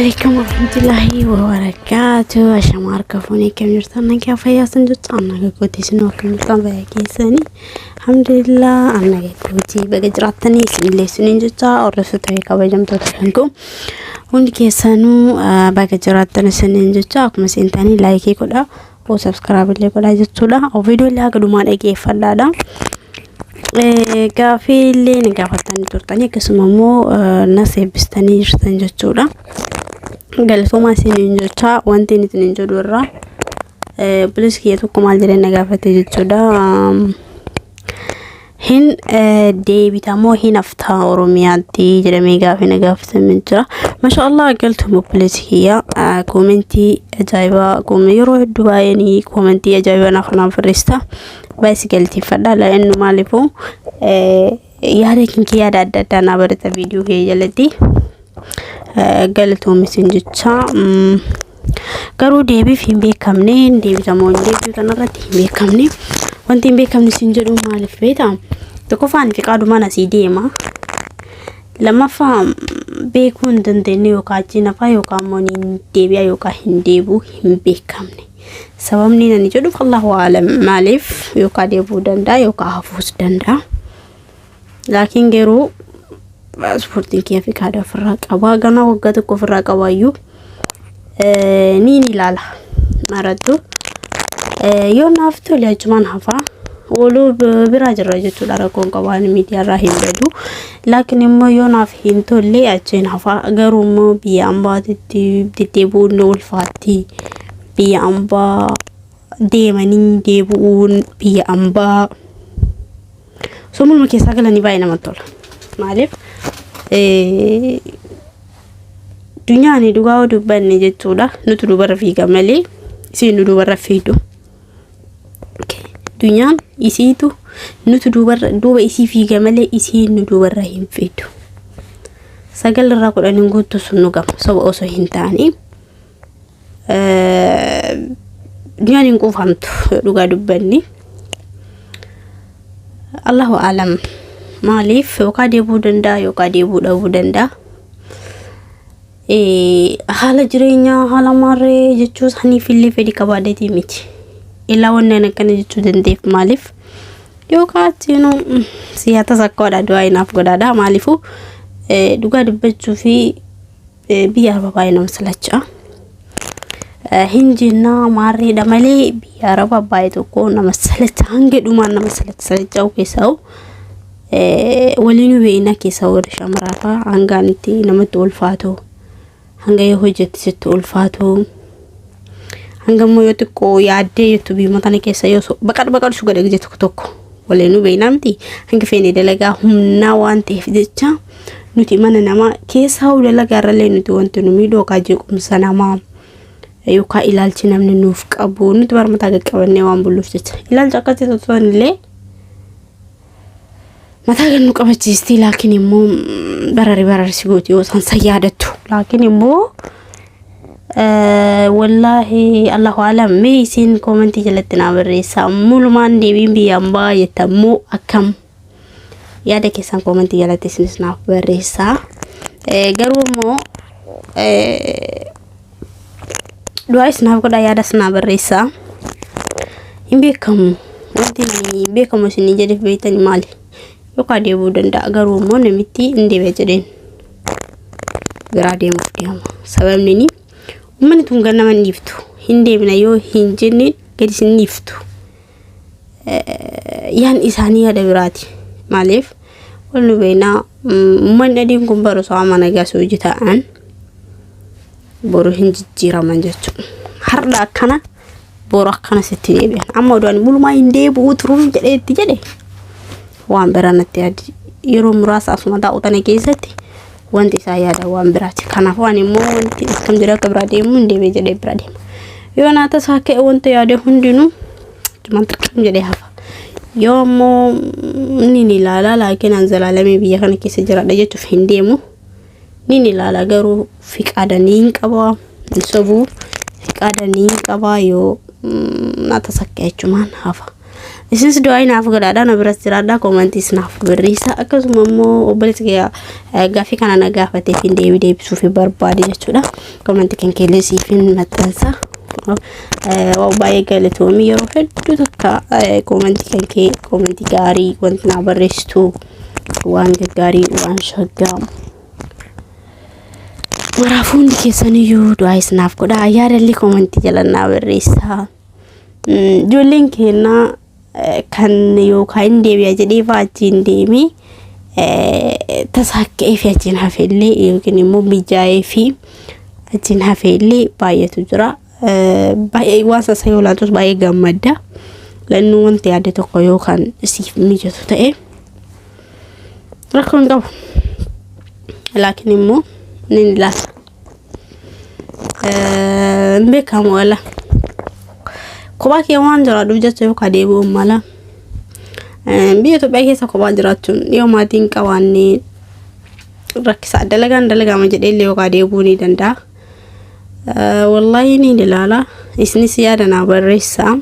Alaikum warahmatullahi wabarakatuh. Ashama harka fuunee akkam jirtan nagaa fayyaa san jirtu anna gaggootii isin akkam jirtan fayyaa keessanii alhamdulillah anna gaggootii baga jiraattanii isinillee isiniin jecha hordoftoota fi kabajamtoota kan koo hundi keessanuu baga jiraattan isiniin jecha akkuma seentanii laayikii godhaa oo sabskiraayib illee godhaa jechuudha. Viidiyoo illee haga dhumaa dhageeffadhaadha. Gaafii illee ni gaafattanii turtanii akkasuma immoo nas eebbistanii jirtan jechuudha. Galatoomaa isiniin jecha wanti inni isiniin jedhu irraa obboleessi kiyya tokko maal jedhee na gaafate jechuudha. Hin deebita moo hin haftaa Oromiyaatti jedhamee gaafii na gaafatamee jira. Masha Allah galatooma obboleessi kiyya koomentii ajaa'ibaa yeroo hedduu baay'een koomentii ajaa'ibaa naaf naaf barreessita. Baay'ee si galateeffadha. La'innu maaliifuu yaada kinkee yaada adda addaa naa barata viidiyoo kee jalatti. Galatoomi isin jecha. Garuu deebiif hin beekamne deebitamoo hin deebi'u kanarratti hin beekamne. Wanti hin beekamne isin jedhu maaliif beektaa? Tokkoffaan fiqaadumaan asii deema. Lammaffaa beekuu hin dandeenye yookaan achi nafaa yookaan immoo ni deebi'a yookaan hin deebi'u hin beekamne. Sababni ani jedhuuf Allahu aalam maaliif yookaan deebi'uu danda'a yookaan hafuus danda'a. Laakiin garuu paaspoortiin kiyya fiqaada ofirraa qaba. Ganaa waggaa tokko ofirraa qabaayyuu ni ilaala. Marattu yoo naaf tole achumaan hafaa. Ooluu biraa jirra jechuudha rakkoon qabaan miidiyaarraa hin badu. Laakiin immoo yoo naaf hin tolle achiin hafaa. Garuu immoo biyya ambaatitti deddeebi'uun ni ulfaatti. Biyya ambaa deemanii deebi'uun biyya ambaa somuluma keessaa galanii baay'ee namatti tola. Maaliif dunyaan dhugaa yoo dubbanne jechuudha nutu dubarra fiiga malee isiin nu dubarra fiidu. Dunyaan isiitu nutu dubarra duuba isii fiiga malee isiin nu dubarra hin fiidu. 9 irraa 10 hin guuttu sun nu gama soba osoo hin taane. Dunyaan hin quufamtu dhugaa dubbanni. Allahu alam maaliif yookaan deebi'uu danda'a yookaan deebi'uu dhabuu danda'a. Haala jireenyaa haala maarree jechuu isaaniif illee fedhii qabaadeetii miti. Illaa wanni ani akkana jechuu danda'eef maaliif yookaan achiinuu siyaasa sakkoodha du'aa inaaf godhaadha maaliifuu dhugaa dubbachuu fi biyya arabaa baay'ee nama salacha. Hin jennaa maarreedha malee biyya arabaa baay'ee tokko nama salacha hanga dhumaan nama salacha salacha'u keessaa waliin beekna keessaa warri shamaraa fa'aa hangaan itti namatti ulfaatu hanga yoo hojjette sitti ulfaatu hanga immoo yoo xiqqoo yaaddee jettu biyya tana keessa yoo baqadhu baqadhu su gad tokko tokko waliin beekna miti hanga feene dalagaa humnaa waan ta'eef jecha nuti mana namaa keessaa hoo dalagaa irrallee nuti wanti nu miidhu yookaan jeequmsa namaa yookaan ilaalchi namni nuuf qabu nuti bara mataa qaqqabannee waan bulluuf jecha ilaalcha akkasii totoon illee mataa gad nu qabachiisti laakiin immoo barari barari si gooti yoo isaan san yaadattu laakiin immoo wallaahi Allahu alam mee isin koomentii jalatti naa barreessaa mulumaan deebiin biyya ambaa jettan moo akkam yaada keessan koomentii jalatti isinis naaf barreessaa. Garuu immoo du'aayis naaf godhaa yaadas naa barreessaa. Hin beekamu wanti beekamu isin jedheef beektani maali? Yookaan deebi'uu danda'a garuu immoo namitti hin deebi'a jedheen biraa deemuuf deema. Sababni ni uummanni tun gan nama hin dhiiftu hin deemna yoo hin jenneen gadi isin dhiiftu. Yaan isaanii yaada biraati. Maaliif wal nu beeknaa uummanni adiin kun baru sa'a mana gaas hojii ta'an boru hin jijjiiraman jechuudha. Har'a akkana boru akkana sitti deebi'an. Amma oduu ani mulumaa hin deebi'uu turuuf jedhee itti jedhe waan biraa natti yaadi yeroo muraasa asuma taa'u tana keessatti wanti isaa yaada waan biraati. Kanaafuu ani immoo wanti akkam jedhee akka biraa deemu hin deebi'e jedhee bira deema. Yoo naa tasaa ka'e wanta yaade hundinuu Achumaan xiqqam jedhee hafa. Yoo ammoo ni ni ilaala laakiin an zalaalamii biyya kana keessa jiraadha jechuuf hin deemu. Ni ni ilaala garuu fiqaada ni hin qaba hin sobu fiqaada ni hin qaba yoo na tasakkee achumaan hafa. Isinis du'aa naaf godhaadha, na biras jiraadha, koomantiis naaf barreessa. Akkasuma immoo obboleessi kiyya gaaffii kana na gaafateef hin deebii deebisuuf barbaade jechuudha. Koomantii kan keellee siif hin maxxansa. Waan baay'ee galatoomii, yeroo hedduu takka koomantii kan kee, koomantii gaarii wanti naa barreessitu waan gaggaarii, waan shaggaa. Maraafuu hundi keessaniyyuu du'aa isinaaf godha. Yaadallee koomantii jala naa barreessaa. Ijoolleen keenyaa kan yookaan hin deebi'a jedhee fa'aa achiin deemee tasaakka'ee fi achiin hafellee yookiin immoo mijaa'ee fi achiin hafellee baay'eetu jira. Baay'ee waan sasa yoo ilaaltus baay'ee gammadda. Lannuu wanti yaadde tokko yookaan siif mijatu ta'e rakkoo hin qabu. Laakiin immoo ni ilaala. Hin beekamu wala. Kophaa kee waan jiraadhuuf jecha yookaan deebi'uun mala. Biyya Itoophiyaa keessa kophaa jiraachuun yoo maatiin qabaanne rakkisaa, dalagaan dalagama jedhee illee yookaan deebi'uu ni danda'a. Wallaahi ni ilaala. Isinis yaada naa barreessaa.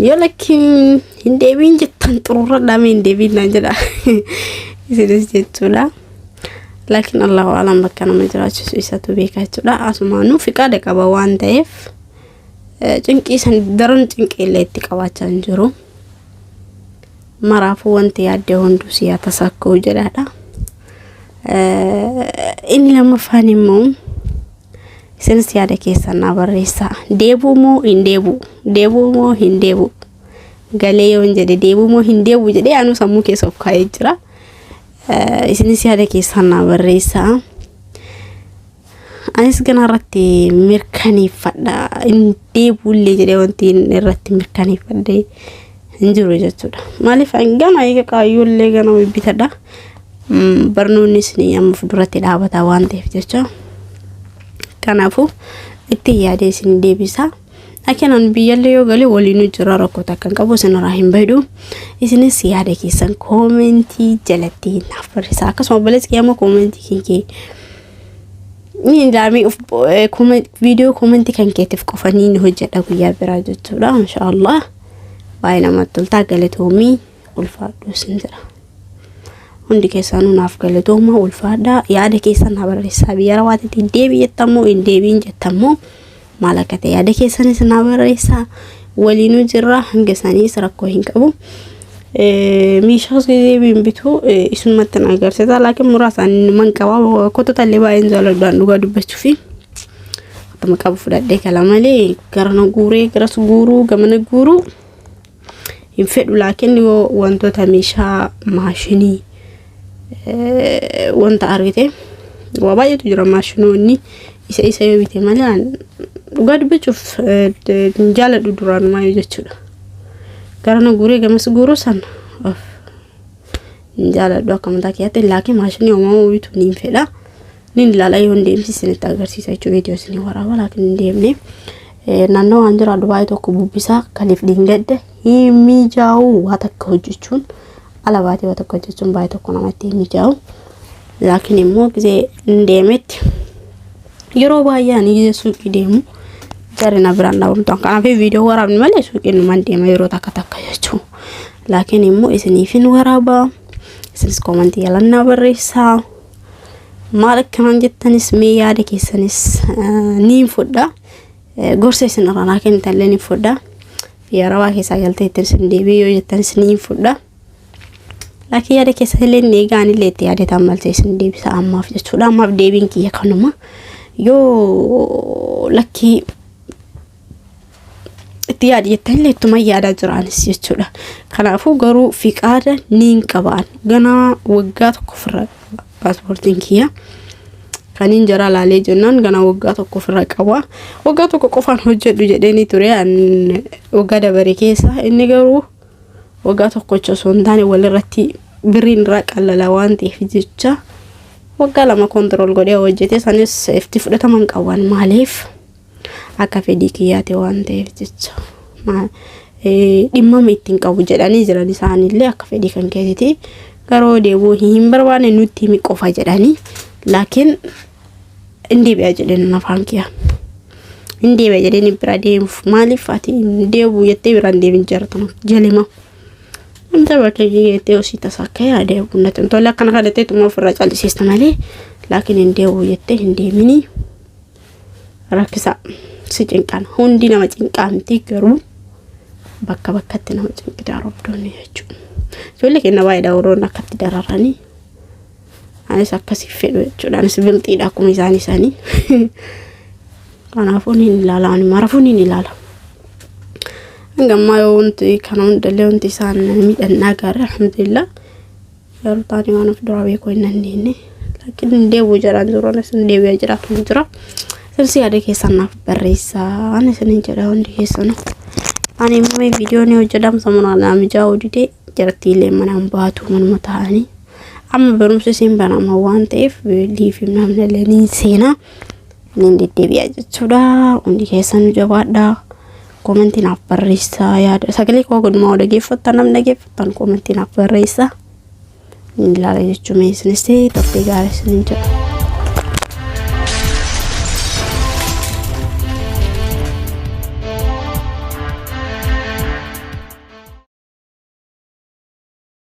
Yoo lakkiin hin deebiin jettan xururradhaa, mee hin deebiin naan jedha. Isinis jechuudha. Laakiin Allahu alam, bakka nama jiraachisu isatu beeka jechuudha. Asumaanuu fiqaada qaba waan ta'eef cinqii san daran cinqii illee itti qabaachaa hin jiru. Maraafuu wanti yaadde hunduu si haa tasakkuu jedhaadha. Inni lammaffaan immoo isinis yaada keessan naa barreessaa. Deebuu moo hin deebu? Deebuu moo hin deebu? Galee yoon jedhe deebuu moo hin deebu jedhee anuu sammuu keessa of kaa'ee jira. Isinis yaada keessan naa barreessaa. Anis gana irratti mirkaneeffadha. Hin deebuullee jedhee wanti irratti mirkaneeffadhee hin jiru jechuudha. Maaliif gana eega kaayyuullee gana bitadha. Barnoonnis ni amma fuulduratti dhaabata waan ta'eef jecha. Kanaafuu itti yaadee isin deebisa. Akkanaan biyyallee yoo galee waliin jira, rakkoo takka hin qabu, isinirraa hin badu. Isinis yaada keessan koomentii jalatti naaf barreessaa. Akkasuma obboleessi kee ammoo koomentii kee ni ilaamee viidiyoo koomentii kan keetiif qofa ni hojjedha guyyaa biraa jechuudha. Inshaallah baay'ee namatti toltaa, galatoomii, ulfaadhu isin jedha. Hundi keessanuu naaf galatooma, ulfaadhaa, yaada keessan na barreessaa. Biyya rawaatitti deebi jettammoo hin deebiin jettammoo maal akka ta'e yaada keessanis na barreessaa. Waliinuu jirra, hanga saniis rakkoo hin qabu. Meeshaas deebiin bitu isumatti na agarsiisa, laakiin muraasaan man qaba, kotota illee baay'een jaaladhaan dhugaa dubbachuu fi akkuma qabu fudhadhee kala malee gara na guuree garas guuruu gamana guuruu hin fedhu. Laakiin yoo wantoota meeshaa maashinii wanta argite waa baay'eetu jira, maashinoonni isa yoo bite malee dhugaa dubbachuuf hin jaaladhu duraanumaa yoo jechuudha. Gara na guuree gamas guuruu sana hin jaaladhu akka mataa kiyyaatti, laakiin maashinii uumamaa bituu ni fedha. Ni ilaala, yoo hin deemsi isinitti agarsiisa jechuudha, viidiyoo isinii waraaba, laakiin hin deemne. Naannoo waan jiraadhu baay'ee tokko bubbisaa kaliif dhiingadde hin mijaa'u, waa takka hojjechuun ala baatee waa tokko hojjechuun baay'ee tokko namatti hin mijaa'u. Laakiin immoo gisee hin deemetti yeroo baay'ee ani gisee suuqii deemu jarri na biraan dhabamtu. Kanaaf viidiyoo waraabni malee suuqii numan deema yeroo takka takka jechuudha. Laakiin immoo isiniifin waraabaa. Isinis koomantii jalannaa barreessaa. Maal akkanaan jettanis mee yaada keessanis niin fudha. Gorsa isin irraa naa kennitanillee ni fudha. Biyya arabaa keessaa galtee ittiin isin deebi'ee yoo jettanis niin fudha. Laakiin yaada keessanillee ni eegaa, anillee itti yaadetaan maltee isin deebisa ammaaf jechuudha. Ammaaf deebiin kiyya kanuma. Yoo lakkii itti yaadi jettanillee ittuma yaadaa jiraanis jechuudha. Kanaafuu garuu fiqaada niin qabaan ganaa waggaa tokko ofirraa qaba paaspoortiin kiyya. Kaniin jara laalee jennaan ganaa waggaa tokko ofirraa qaba. Waggaa tokko qofaan hojjedhu jedheeni ture waggaa dabare keessa, inni garuu waggaa tokkocha osoo hin taane walirratti birriin irraa qallala waan ta'eef jecha waggaa 2 control godhee hojjete. Sanis itti fudhataman qaban, maaliif akka fedhii kiyyaate waan ta'eef jecha dhimmama ittiin qabu jedhanii jiran. Isaanillee akka fedhii kan keetiiti, garuu deebuu hin barbaanne nutti himi qofa jedhanii, laakiin hin deebi'a jedheen afaan kiyya. Hin deebi'a jedheen bira deemuuf maaliif ati hin deebi'u jettee bira hin deebiin jirtu jalima. Namta bakka jettee osii tasaa akka yaada natti hin tolle akkana kadhattee tuma ofirraa callisiista malee laakiin hin deebi'u jettee hin deeminii rakkisa si cinqan hundi nama cinqaa miti garuu bakka bakkatti nama cinqitaa robdoonni jechuudha. Ijoollee keenya baay'eedha horoon akkatti dararanii. Anis akkasii fedhu jechuudha. Anis bilxiidha akkuma isaan isaanii. Kanaafuu ni ilaala ani marafuu ni ilaala. Hanga ammaa yoo wanti kana hundallee wanti isaan miidhan agarra alhamdulillah. Garuu taanii waan of duraa beekuu hin dandeenye. Laakiin hin deebi'u jedhaan jiru anis hin deebi'aa jiraatu hin jira. Isinis yaada keessan naaf barreessaa ani isinin jedha hundi keessanuu. Ani immoo viidiyoo ni hojjedhamu samunaa naa mijaa'uu didee jarattiilee manaan baatu manuma taa'anii. Amma barumsi isin banama waan ta'eef liifi namni illee ni seenaa. Ni deddeebi'a jechuudha. Hundi keessanuu jabaadhaa. Koomentii naaf barreessaa yaada sagalee koo godhumaa dhageeffattan namni dhageeffattan koomentii naaf barreessaa. Ni ilaala jechuun isinis turtii gaarii isinin jedha.